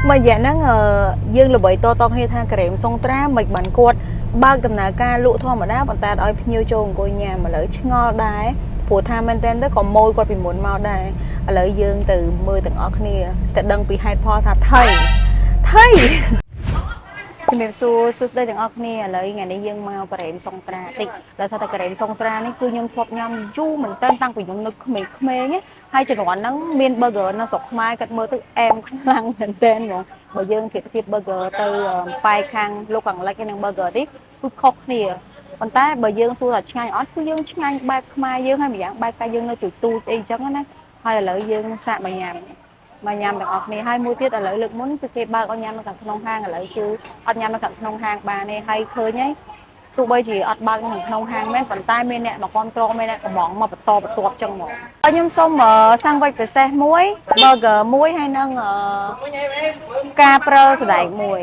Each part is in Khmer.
មួយរយៈហ្នឹងយើងល្បីតតគ្នាថាការ៉េមសុងត្រាមិនបានគាត់បើកដំណើរការលក់ធម្មតាប៉ុន្តែឲ្យភ្ញៀវចូលអង្គុយញ៉ាំឥឡូវឆ្ងល់ដែរព្រោះថាមែនតើទៅក៏ម៉ួយគាត់ពីមុនមកដែរឥឡូវយើងទៅមើលទាំងអស់គ្នាទៅដឹងពីហេតុផលថាថៃថៃជំរាបសួរសួស្តីទាំងអស់គ្នាឥឡូវថ្ងៃនេះយើងមកការ៉េមសុងត្រាតិចដោយសារតែការ៉េមសុងត្រានេះគឺខ្ញុំធ្លាប់ញ៉ាំយូរមែនតើតាំងពីខ្ញុំនៅក្មេងៗណាហើយជំនាន់ហ្នឹងមាន burger នៅស្រុកខ្មែរគាត់មើលទៅអែមខ្លាំងមែនតើហ្មងបើយើងប្រៀបធៀប burger ទៅប៉ែកខាងលោកខាងលិចនិង burger នេះគឺខុសគ្នាប៉ុន្តែបើយើងសួរថាឆ្ងាញ់អត់គឺយើងឆ្ងាញ់បែបខ្មែរយើងហើយម្យ៉ាងបែបតែយើងនៅទូទូចអីចឹងណាហើយឥឡូវយើងសាកមកញ៉ាំមកញ៉ាំទាំងអស់គ្នាហើយមួយទៀតឥឡូវលើកមុនគឺគេបើកឲ្យញ៉ាំនៅខាងក្នុងហាងឥឡូវគឺអត់ញ៉ាំនៅខាងក្នុងហាងបានទេហើយឃើញហើយទោះបីជាអត់បើកនៅក្នុងហាងមែនប៉ុន្តែមានអ្នកមកគ្រប់គ្រងមានអ្នកកំងមកបន្តបន្ទាប់ចឹងមកខ្ញុំសូមសាំងវិចពិសេសមួយ burger មួយហើយនឹងការព្រិលសណ្ដែកមួយ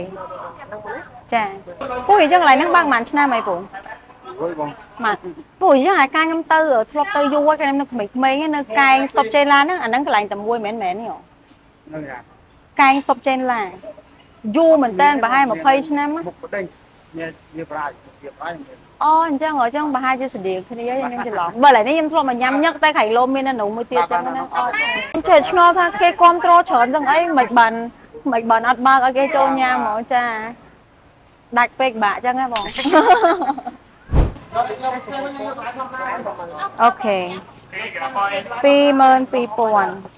ចាពូអញ្ចឹងកន្លែងហ្នឹងបើកប្រហែលឆ្នាំអីពូ រួយបង បាទពូអញ្ចឹងអាការខ្ញុំទៅធ្លាប់ទៅយូរហើយកាលខ្ញុំនៅក្មេងៗនៅកែងស្តុបចេនឡានហ្នឹងអាហ្នឹងកន្លែងតែមួយមែនមែនទេហ៎ នឹងណា កែងស្តុបចេនឡាយូរមែនតើប្រហែល20ឆ្នាំណា មុខបដិញមានមានប្រាយមានប្រាយមាន អូអញ្ចឹងអញ្ចឹងប្រហែលជាស្តៀងគ្នាខ្ញុំច្រឡំបើឥឡូវនេះខ្ញុំធ្លាប់មកញ៉ាំញឹកតែខៃឡូមាននៅនោះមួយទៀតចឹងណាអូខ្ញុំចេះឆ្ងល់ថាគេគ្រប់គ្រងច្រើនចឹងអីមិនបានមិនបានអត់បើកឲ្យគេចូលញ៉ាំហ្មងចាដាច់ពេកបាក់ចឹងហ៎បង OK 22,000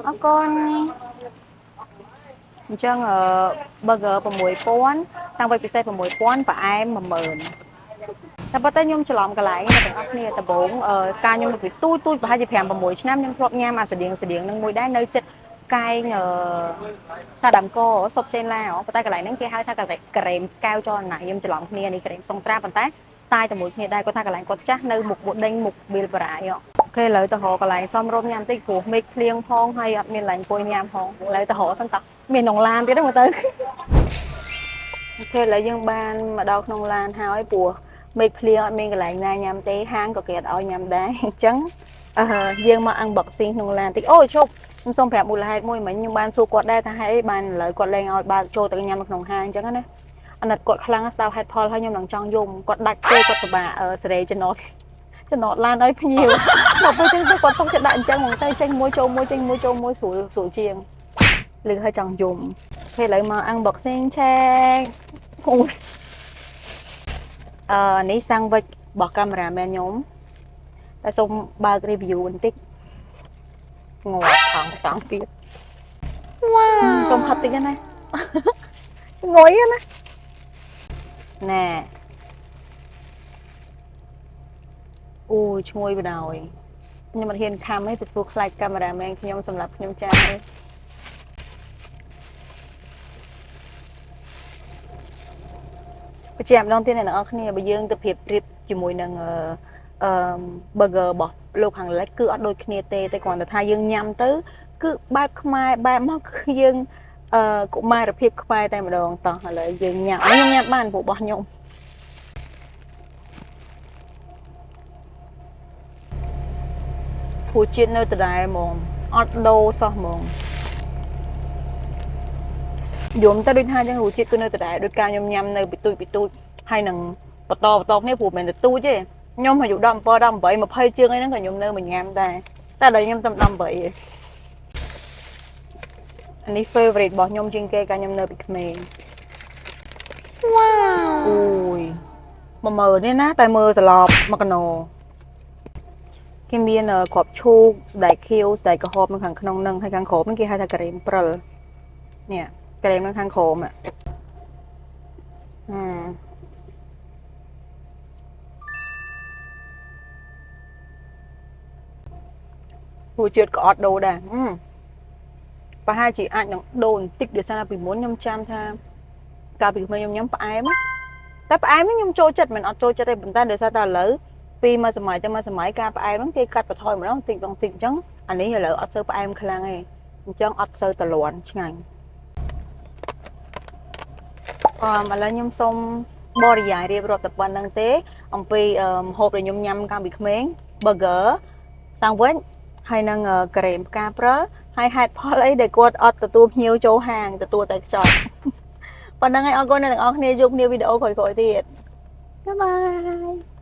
អរគុណអញ្ចឹងអឺ burger 6000សាំងវិចពិសេស6000ផ្អែម10000តែប៉ុន្តែខ្ញុំច្រឡំកន្លែងអ្នកទាំងអស់គ្នាដំបូងអឺការខ្ញុំនៅពីទូចទូចប្រហែលជា5 6ឆ្នាំខ្ញុំធ្លាប់ញ៉ាំអាស្តៀងស្តៀងនឹងមួយដែរនៅចិត្តកែងអឺសាដាមកសុបចេនឡាហ៎ប៉ុន្តែកន្លែងហ្នឹងគេហៅថាការ៉េមកែវចលនាខ្ញុំច្រឡំគ្នានេះការ៉េមសុងត្រាប៉ុន្តែ style តែមួយគ្នាដែរគាត់ថាកន្លែងគាត់ចាស់នៅមុខប៊ូដេញមុខបៀលបារាយ OK ឥឡូវទៅរកកន្លែងសមរម្យញ៉ាំតិចព្រោះមេឃភ្លៀងផងហើយអត់មានកន្លែងអង្គុយញ៉ាំផងឥឡូវទៅរកសិនតោះមានក្នុងឡានទៀតហ្នឹងមើលទៅ OK ឥឡូវយើងបានមកដល់ក្នុងឡានហើយព្រោះមេឃភ្លៀងអត់មានកន្លែងណាញ៉ាំទេហាងក៏គេអត់ឲ្យញ៉ាំដែរអញ្ចឹងអឺយើងមក unboxing ក្នុងឡានតិចអូជប់ខ្ញុំសូមប្រាប់មូលហេតុមួយមិញខ្ញុំបានសួរគាត់ដែរថាហេតុអីបានឥឡូវគាត់លែងឲ្យបើកចូលទៅញ៉ាំនៅក្នុងហាងអញ្ចឹងណាអាណិតគាត់ខ្លាំងស្ដាប់ហេតុផលហើយខ្ញុំនឹងចង់យំគាត់ដាច់ទេគាត់ពិបាកសេរីចំណតចំណតឡានឲ្យភ្ញៀវដល់ពេលអញ្ចឹងទៅគាត់សុំចិត្តដាក់អញ្ចឹងហ្មងទៅចេញមួយចូលមួយចេញមួយចូលមួយស្រួលស្រួលជាងលឺឲ្យចង់យំ OK ឥឡូវមក unboxing check អូយអឺនេះសាំងវិចរបស់កាមេរ៉ាមែនខ្ញុំតែសូមបើក review បន្តិចងាប់ថងតង់ទៀតវ៉ាសូមហត់តិចណាឈ្ងុយណាណែអូយឈ្ងុយបណ្ដោយខ្ញុំអត់ហ៊ានខំទេពីព្រោះខ្លាចកាមេរ៉ាមែនខ្ញុំសម្រាប់ខ្ញុំចាស់ទេបញ្ជាក់ម្ដងទៀតអ្នកទាំងអស់គ្នាបើយើងទៅប្រៀបធៀបជាមួយនឹងអឺអឺ burger របស់លោកខាងលិចគឺអត់ដូចគ្នាទេតែគ្រាន់តែថាយើងញ៉ាំទៅ គឺបែបខ្មែរបែបមកគឺយើងអឺកុមារភាពខ្មែរតែម្ដងតោះឥឡូវយើងញ៉ាំខ្ញុំញ៉ាំបានព្រោះរបស់ខ្ញុំព្រោះជាតិនៅដដែលហ្មងអត់ដូរសោះហ្មងយំទៅដូចថាអញ្ចឹងរសជាតិគឺនៅដដែលដោយការខ្ញុំញ៉ាំនៅពីទូចពីទូចហើយនឹងបន្តបន្តគ្នាព្រោះមិនមែនតែទូចទេខ្ញុំអាយុ17 18 20ជាងអីហ្នឹងក៏ខ្ញុំនៅមកញ៉ាំដែរតែដល់ខ្ញុំតែ18ឯងអានេះ favorite របស់ខ្ញុំជាងគេកាលខ្ញុំនៅពីក្មេងវ៉ាវអូយ10000នេះណាតែមើលសឡប់មកកណោគេមានគ្រាប់ឈូកស្ដែកខៀវស្ដែកក្រហមនៅខាងក្នុងហ្នឹងហើយខាងក្រោមហ្នឹងគេហៅថាការ៉េមព្រិលនេះការ៉េមនៅខាងក្រោមហឹមរសជាតិក៏អត់ដូរដែរហឹមប្រហែលជាអាចនឹងដូរបន្តិចដោយសារពីមុនខ្ញុំចាំថាកាលពីក្មេងខ្ញុំញ៉ាំផ្អែមណាតែផ្អែមនេះខ្ញុំចូលចិត្តមិនអត់ចូលចិត្តទេប៉ុន្តែដោយសារតែឥឡូវពីមួយសម័យទៅមួយសម័យការផ្អែមហ្នឹងគេកាត់បន្ថយម្ដងតិចម្ដងតិចអញ្ចឹងអានេះឥឡូវអត់សូវផ្អែមខ្លាំងទេអញ្ចឹងអត់សូវតលន់ឆ្ងាញ់អឺឥឡូវខ្ញុំសូមបរិយាយរៀបរាប់តែប៉ុណ្្នឹងទេ អំពីម្ហូបដែលខ្ញុំញ៉ាំកាលពីក្មេង burger សាំងវិចហើយនឹងការ៉េមផ្កាព្រិល ហើយហេតុផលអីដែលគាត់អត់ទទួលភ្ញៀវចូលហាងទទួលតែខ្ចប់ប៉ុណ្ណឹងហើយអរគុណអ្នកទាំងអស់គ្នាជួបគ្នាវីដេអូក្រោយៗទៀត។ Bye bye.